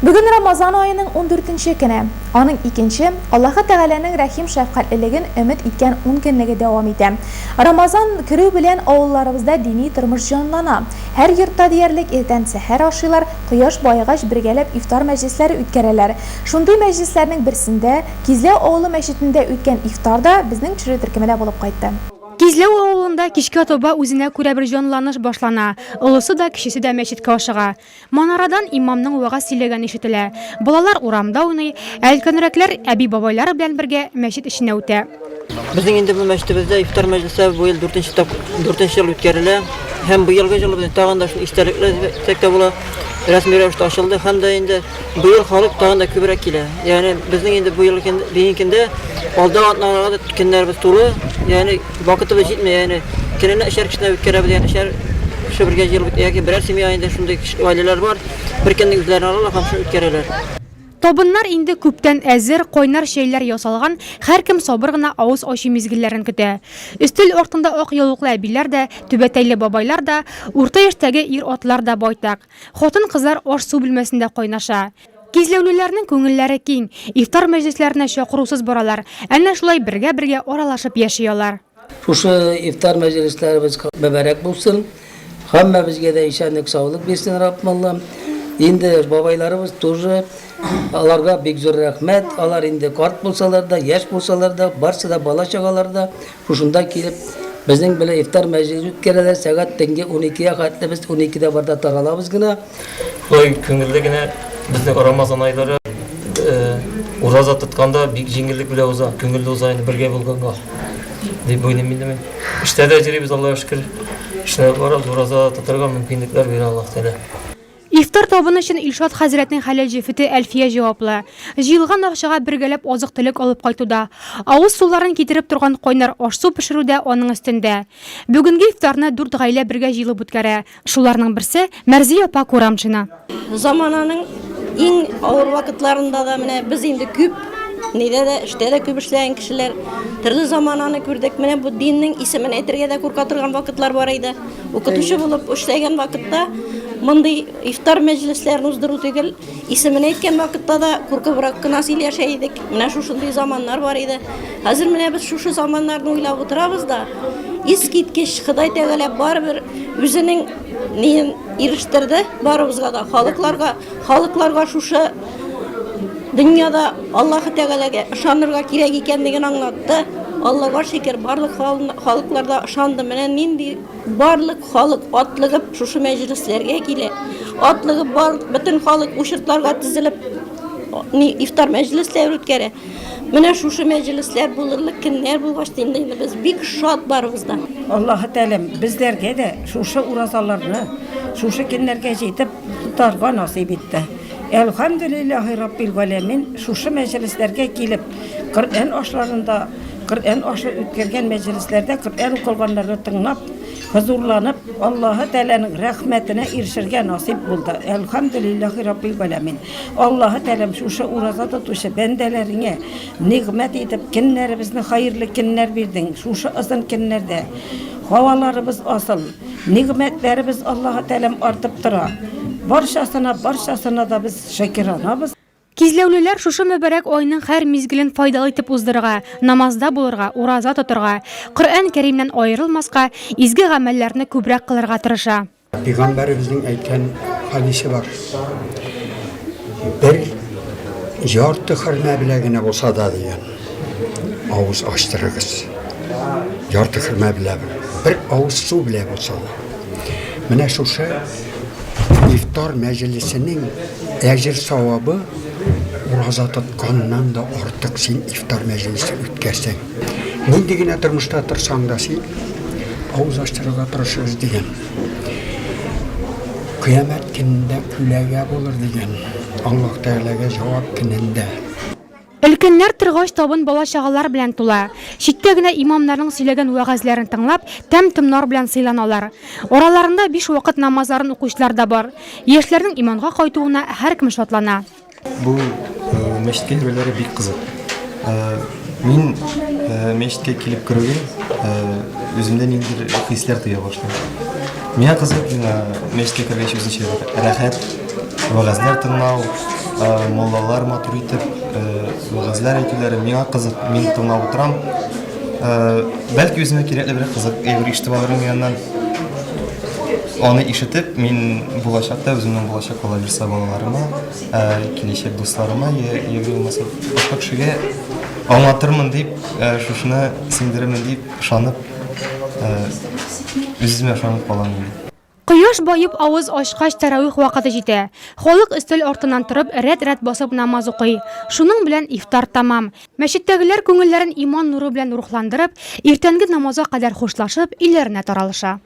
Бүген Рамазан аеның ундүртенче көне. Аның икенче, Аллаһы Тәгаләнең рәхим-шәфкатьлелеген өмет иткән ункөнлеге дәвам итә. Рамазан керү белән авылларыбызда дини тормыш җанлана. Һәр йортта диярлек иртән сәхәр ашыйлар, кояш баегач бергәләп ифтар мәҗлесләре үткәрәләр. Шундый мәҗлесләрнең берсендә, Кизләү авылы мәчетендә үткән ифтар да безнең төшерү төркемедә булып кайтты. Кизләү авылында кичкә таба үзенә күрә бер җанланыш башлана. Олысы да, кечесе дә мәчеткә ашыга. Манарадан имамның вәгазь сөйләгәне ишетелә. Балалар урамда уйный, ә өлкәнрәкләр әби-бабайлары белән бергә мәчет эченә үтә. Безнең инде бу мәчетебездә ифтар мәҗлесе бу ел дүртенче тап, дүртенче ел үткәрелә. Һәм быелгы ел безнең тагын да шул истәлекле дисәк тә була. Рәсми рәвештә ачылды һәм дә инде быел халык тагын да күбрәк килә. Ягъни безнең инде бу ел бүгенге көндә алдагы атналарга да көннәребез тулы. Ягъни Вакытыбыз җитми, ягъни көненә өчәр кешене үткәрәбез, ягъни өчәр кеше бергә җыелып, яки берәр семья инде шундый гаиләләр бар, бер көнне үзләренә алалар һәм шуны үткәрәләр. Табыннар инде күптән әзер, кайнар чәйләр ясалган, һәркем сабыр гына авыз ачу мизгелләрен көтә. Өстәл артында ак яулыклы әбиләр дә, түбәтәйле бабайлар да, урта яшьтәге ир-атлар да байтак. Хатын-кызлар аш-су бүлмәсендә кайнаша. Кизләүлеләрнең күңелләре киң, ифтар мәҗлесләренә чакырусыз баралар, әнә шулай бергә-бергә аралашып яши алар. Шушы ифтар мәҗлесләребез мөбарәк булсын. Һәммәбезгә дә исәнлек-саулык бирсен Раббым Аллам. Инде бабайларыбыз тоже, аларга бик зур рәхмәт. Алар инде карт булсалар да, яшь булсалар да, барсы да бала-чагалар да шушында килеп безнең белән ифтар мәҗлесе үткәрәләр. Сәгать төнге уникегә хәтле без уникедә барда таралабыз гына. Шулай күңелле генә безнең Рамазан айлары ураза тотканда бик җиңеллек белән уза, күңелле уза инде бергә булганга дип уйлыйм инде мин. Эштә дә йөрибез, Аллага шөкер. Эшләп барабыз, ураза тотарга мөмкинлекләр бирә Аллаһ Тәгалә. Ифтар табыны өчен Илшат хәзрәтнең хәләл җефете Әлфия җаваплы. Җыелган акчага бергәләп азык-төлек алып кайту да, авыз суларын китереп торган кайнар аш-су пешерү дә аның өстендә. Бүгенге ифтарны дүрт гаилә бергә җыелып үткәрә. Шуларның берсе, Мәрзия апа Курамшина. Замананың иң авыр вакытларында да менә без инде күп нидә дә, эштә дә күп эшләгән кешеләр, төрле замананы күрдек. Менә бу диннең исемен әйтергә дә курка торган вакытлар бар иде. Укытучы булып эшләгән вакытта мондый ифтар мәҗлесләрен уздыру түгел, исемен әйткән вакытта да куркыбрак кына сөйләшә идек. Менә шушындый заманнар бар иде. Хәзер менә без шушы заманнарны уйлап утырабыз да, искиткеч Ходай Тәгалә барыбер үзенең ниен ирештерде барыбызга да, халыкларга, халыкларга шушы дөньяда Аллаһы Тәгаләгә ышанырга кирәк икәнлеген аңлатты. Аллага шөкер, барлык халыклар да ышанды. Менә нинди барлык халык атлыгып шушы мәҗлесләргә килә. Атлыгып бар, бөтен халык учертларга тезелеп ни ифтар мәҗлесләре үткәрә. Менә шушы мәҗлесләр булырлык көннәр булгач, инде без бик шат барыбыз да. Аллаһы Тәгаләм безләргә дә шушы уразаларны, шушы көннәргә җитеп тотарга насыйп итте. Әлхәмдүлиллаһи раббил галәмин, шушы мәҗлесләргә килеп, Коръән ашларында, Коръән ашы үткәргән мәҗлесләрдә Коръән укылганнарны тыңлап, хозурланып, Аллаһы Тәгаләнең рәхмәтенә ирешергә насыйп булды. Әлхәмдүлиллаһи раббил галәмин. Аллаһы Тәгаләм, шушы ураза тотучы бәндәләреңә нигъмәт итеп, көннәребезне хәерле көннәр бирдең, шушы озын көннәрдә һаваларыбыз асыл, нигъмәтләребез Аллаһы Тәгаләм артып тора. Барчасына, барчасына да без шәкеранабыз. Кизләүлеләр шушы мөбарәк айның һәр мизгелен файдалы итеп уздырырга, намазда булырга, ураза тотырга, Коръән-Кәримнән аерылмаска, изге гамәлләрне күбрәк кылырга тырыша. Пәйгамбәребезнең әйткән хәдисе бар. Бер ярты хөрмә белән генә булса да дигән. Авыз ачтырыгыз. Ярты хөрмә белән, бер авыз су белән булса да. Менә шушы ифтар мәҗлесенең әҗер савабы ураза тотканнан да артык син ифтар мәҗлесе үткәрсәң. Нинди генә тормышта торсаң да син авыз ачтырырга тырышыгыз дигән. Кыямәт көнендә күләгә булыр дигән. Аллаһ Тәгаләгә җавап көнендә. Өлкәннәр торгач табын бала-чагалар белән тула. Читтә генә имамнарның сөйләгән вәгазьләрен тыңлап, тәм-томнар белән сыйланалар. Араларында биш вакыт намазларын укучылар да бар. Яшьләрнең иманга кайтуына һәркем шатлана. Бу мәчеткә йөрүләре бик кызык. Мин мәчеткә килеп керүгә үземдә ниндидер хисләр тоя башлыйм. Миңа кызык, миңа мәчеткә кергәч үзенчә бер рәхәт. Вәгазьләр тыңлау, муллалар матур итеп вәгазьләр әйтүләре миңа кызык, мин тыңлап утырам. Бәлки үземә кирәкле бер кызык әйбер ишетеп алырмын яннан. Аны ишетеп, мин булачакта үземнең булачак калабирса балаларыма, киләчәк дусларыма, я булмаса башка кешегә аңлатырмын дип, шушыны сеңдерермен дип ышанып, үз-үземә ышанып калам инде. Кояш баеп авыз ачкач тәравих вакыты җитә. Халык өстәл артыннан торып, рәт-рәт басып намаз укый. Шуның белән ифтар тәмам. Мәчеттәгеләр күңелләрен иман нуры белән рухландырып, иртәнге намазга кадәр хушлашып, өйләренә таралыша.